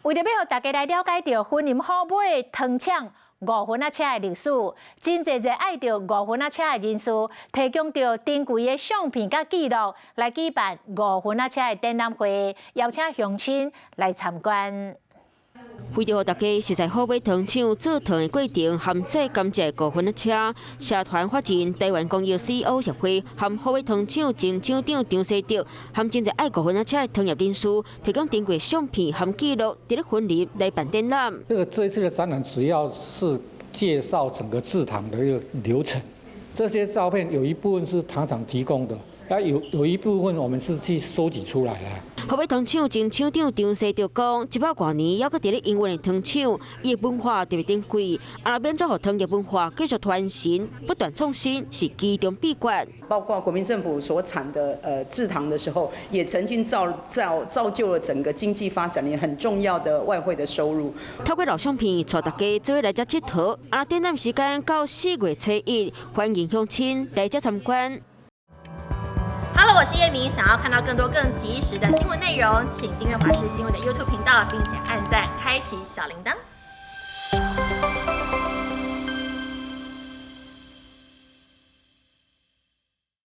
為著欲予大家來了解著雲林好尾糖廠五分仔車的歷史，真濟熱愛著五分仔車的人士，提供著珍貴的相片佮記錄，來舉辦五分仔車的展覽會，邀請鄉親來參觀。為著予大家熟似虎尾糖廠製糖的過程，和製甘蔗五分仔車，社團法人台灣工業 CEO 協會和虎尾糖廠前廠長張世德，和真濟愛五分仔車的糖業人士，提供珍貴相片和記錄，佇咧雲林來辦展覽。這一次的展覽主要是介紹整個製糖的一個流程。這些照片有一部分是糖廠提供的。啊，有一部分我們是去收集出來的。虎尾糖廠前廠長張世德講，100外年猶閣佇咧營運的糖廠，伊的文化特別珍貴，啊，欲按怎予糖業文化繼續傳承、不斷創新，是其中秘訣。包括國民政府所產的製糖的時候，也曾經造就了整個經濟發展裡很重要的外匯的收入。透過老相片，帶大家做伙來遮𨑨迌。啊，展覽時間到4月初1，歡迎鄉親來遮參觀。 Hello，我是葉明，想要看到更多更及時的新聞內容，請訂閱華視新聞的 YouTube 頻道，並且按讚，開啟小鈴鐺。